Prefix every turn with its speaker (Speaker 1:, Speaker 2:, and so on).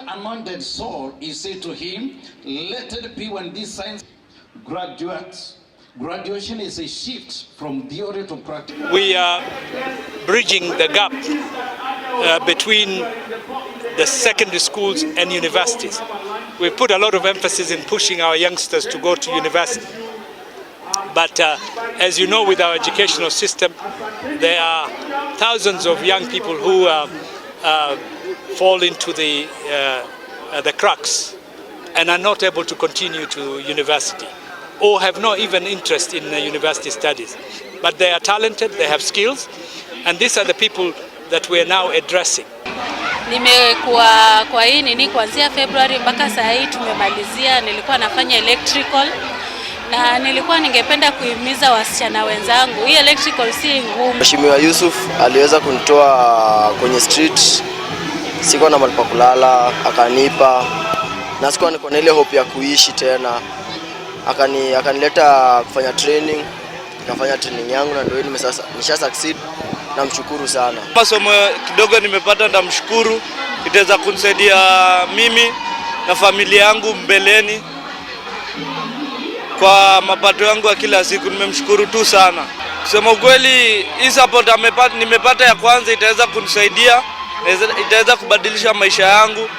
Speaker 1: Anointed Saul, he said to him, "Let it be when these signs graduates." Graduation is a shift from theory to practice.
Speaker 2: We are bridging the gap between the secondary schools and universities. We put a lot of emphasis in pushing our youngsters to go to university. But as you know, with our educational system, there are thousands of young people who fall into the cracks and are not able to continue to university or have no even interest in university studies. But they are talented, they have skills, and these are the people that we are now addressing.
Speaker 3: Nimekuwa kwa hii nini kuanzia February mpaka saa hii tumemalizia. Nilikuwa nafanya electrical na nilikuwa ningependa kuhimiza wasichana wenzangu, hii electrical si ngumu.
Speaker 4: Mheshimiwa Yusuf aliweza kunitoa kwenye street, sikuwa na mahali pa kulala, akanipa na sikuwa niko na ile hope ya kuishi tena, akanileta kufanya training, nikafanya training yangu na ndio nisha succeed. Namshukuru sana.
Speaker 5: Masomo kidogo nimepata, ndamshukuru, itaweza kunisaidia mimi na familia yangu mbeleni kwa mapato yangu ya kila siku. Nimemshukuru tu sana. Kusema ukweli, hii support nimepata ya kwanza itaweza kunisaidia, itaweza kubadilisha maisha yangu.